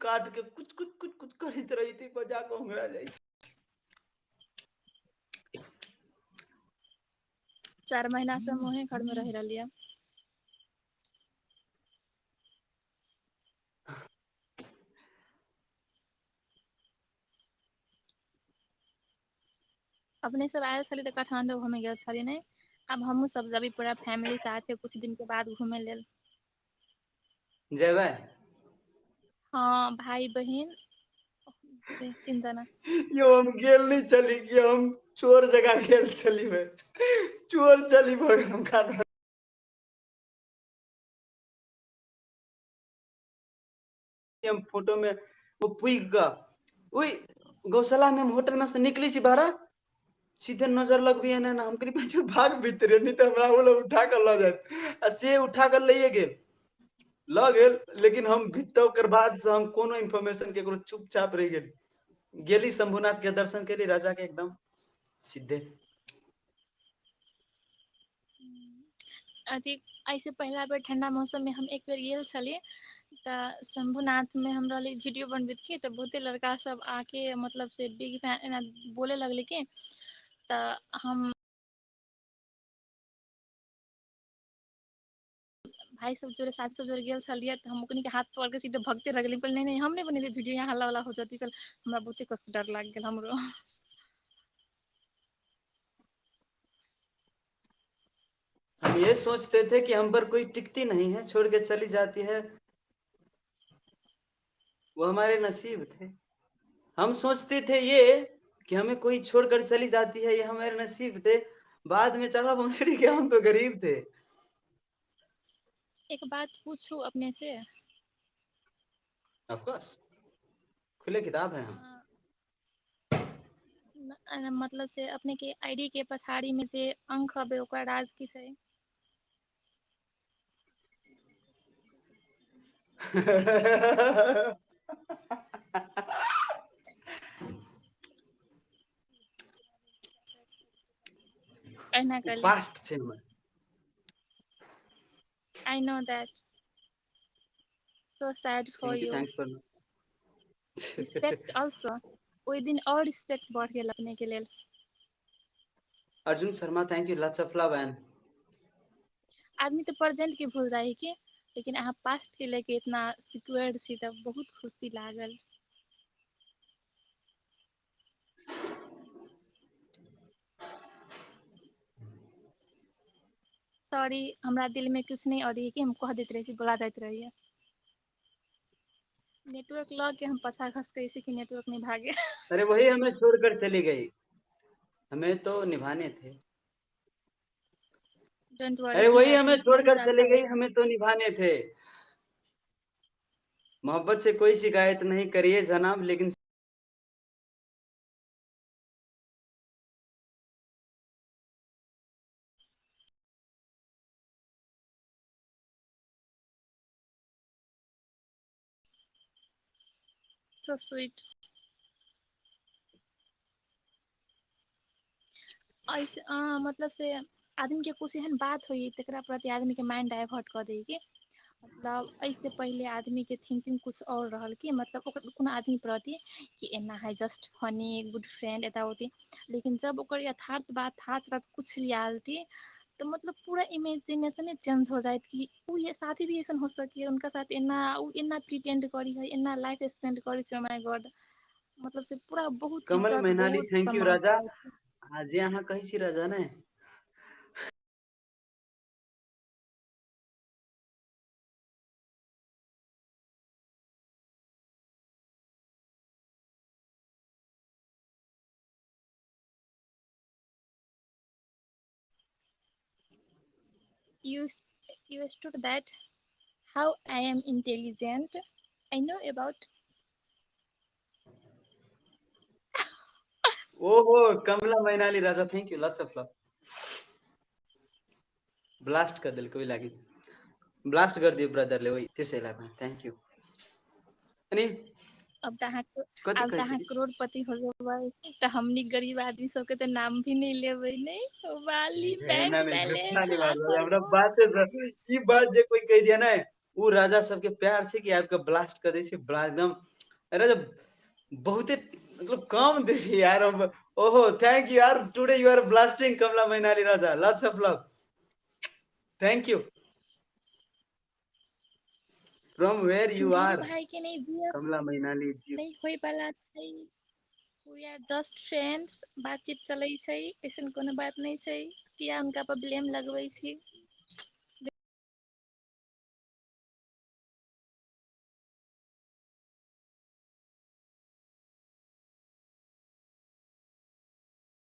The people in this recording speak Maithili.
काट के कुछ कुछ कुछ कुछ करैत रही ताहि पर जाकऽ ओंघरा जाइ छै। 4 महीना से हम ओहे घर मे रहि रहलियै। अपने सब आयल छलियै तऽ काठमाण्डू घूमे गेल छलियै ने? आब हमहुँ सब जेबै पूरा फैमिली साथे कुछ दिन के बाद घूमे लेल। जेबै? हँ भाय बहिन तीन जना। यौ हम गेल नहि छली कि हम चोर जकाँ गेल छली मे चोर चली भऽ गेलहुँ काठमाण्डू। हम फोटो मे ओ पुइग कऽ ओहि गौशाला मे हम होटल मे से निकलै छी बहरा, सीधे नजर लगबी एना एना, हम कहलियै भाग भीतरे, नहि तऽ हमरा ओ लोग उठा कऽ लऽ जायत, आ से उठा कऽ लैये गेल, लऽ गेल। लेकिन हम भीतर ओकर बाद से हम कोनो इन्फॉर्मेशन केकरो चुपचाप रहि गेली। गेली शंभुनाथ के दर्शन केली राजा के एकदम सीधे। अथी एहिसे पहिला बेर ठंडा मौसम मे हम एक बेर गेल छलियै। तऽ शम्भुनाथमे हम रहली वीडियो बनबैत की तऽ बहुते लड़का सब आके मतलब से बिग फैन एना बोले लगलै की तऽ हम भाय सब जोरे साथी सब जोरे गेल छलियै तऽ हम ओकनी के हाथ पकड़ के सीधे भगते रह गेलियै नहि नहि हम नहि बनेबै वीडियो यहाँ हल्ला उल्ला हो जैत। हमरा बहुते कस डर लागि गेल हमरो। हम ये सोचते थे कि हम पर कोई टिकती नहीं है, छोड़ के चली जाती है। वो हमारे नसीब थे। हम सोचते थे ये कि हमें कोई छोड़कर चली जाती है, ये हमारे नसीब थे। बाद में चला पहुंचने के हम तो गरीब थे। एक बात पूछू अपने से? ऑफ कोर्स, खुले किताब हैं हम। मतलब से अपने के आईडी के पछाड़ी में जे अंक हबे ओकर राज की छै? एहिना ओ कहली। पास्ट छै हमर। I know that. So sad for thank you, you. Thanks for respect also, ओहि दिन और रिस्पेक्ट बढ़ गेल अपने के लेल। Arjun Sharma thank you lots of love and आदमी तऽ प्रेजेंट के भूल जाइ है की, लेकिन अहाँ पास्ट के लेके इतना सिक्योर छी तऽ बहुत खुशी लागल। सॉरी, हमरा दिल में कुछ नहि अ रही है कि हम कह दैत रहै छी बोला जाइत रहैया। नेटवर्क लऽ के हम पथा खसकै छी कि नेटवर्क नहि भागे। अरे वही हमें छोड़कर चली गई, हमें तो निभाने थे। Don't worry अरे बी वही हैप्पी, हमें बहुत छोड़कर अच्छा चली गई, है। हमें तो निभाने थे। मोहब्बत से कोई शिकायत नहीं करिए जनाब, लेकिन सो स्वीट। ऐसे मतलब से आदमी के कुछ एहन बात होइ तकरा प्रति आदमी के माइंड डाइवर्ट कऽ दै के। मतलब एहिसँ पहिले आदमीके थिंकिंग कुछ और रहल कि मतलब ओकर कोनो आदमी प्रति कि एना है, जस्ट फनी गुड फ्रेंड एता ओती, लेकिन जब ओकर यथार्थ बात थाह चलत कुछ रियलिटी तऽ मतलब पूरा इमेजिनेशने चेंज हो जायत कि उ ये साथी भी ऐसन हो सकी उनका साथ एना उ एना प्रिटेंड करी है एना लाइफ स्पेंड करी छै, ओ my God, मतलब से पूरा बहुत कमल इज्जत मैनाली बहुत thank you सम्मान राजा। सब। आ जे अहाँ कहै छी राजा ने You you stood that how I am intelligent. I know about. ओहो Kamla Mainali Raja thank you lots of love. Blast कर देलकै ओहि लागि, ब्लास्ट गरिदियो ब्रदरले ओहि त्यसैलाई पनि thank you. अनि अब तऽ अहाँ कति आब तऽ कहै अहाँ छली? करोड़पति हो जेबै तऽ हमनी गरीब आदमी सबके तऽ नाम भी नहि लेबै ने वाली एना बैंक नहि, झूठा बैलेंस नहि बाजू, लाखो हमरा रुपआ। बाते से ई बात जे कोई कहि दिया ने ओ राजा सबके प्यार छै कि आबि कऽ ब्लास्ट कऽ दै छै एकदम। राजा बहुते मतलब कम दे यार। ओहो thank you यार, today you are blasting Kamla Mainali Raja, lots of love, thank you. From where you are? भाई के नहीं दिया। कमला मैनाली जी। नहीं होय वाला छै, we are just friends, बातचीत चलै छै, ऐसन कोनो बात नहीं छै, किया हुनका पर ब्लेम लगबै छी।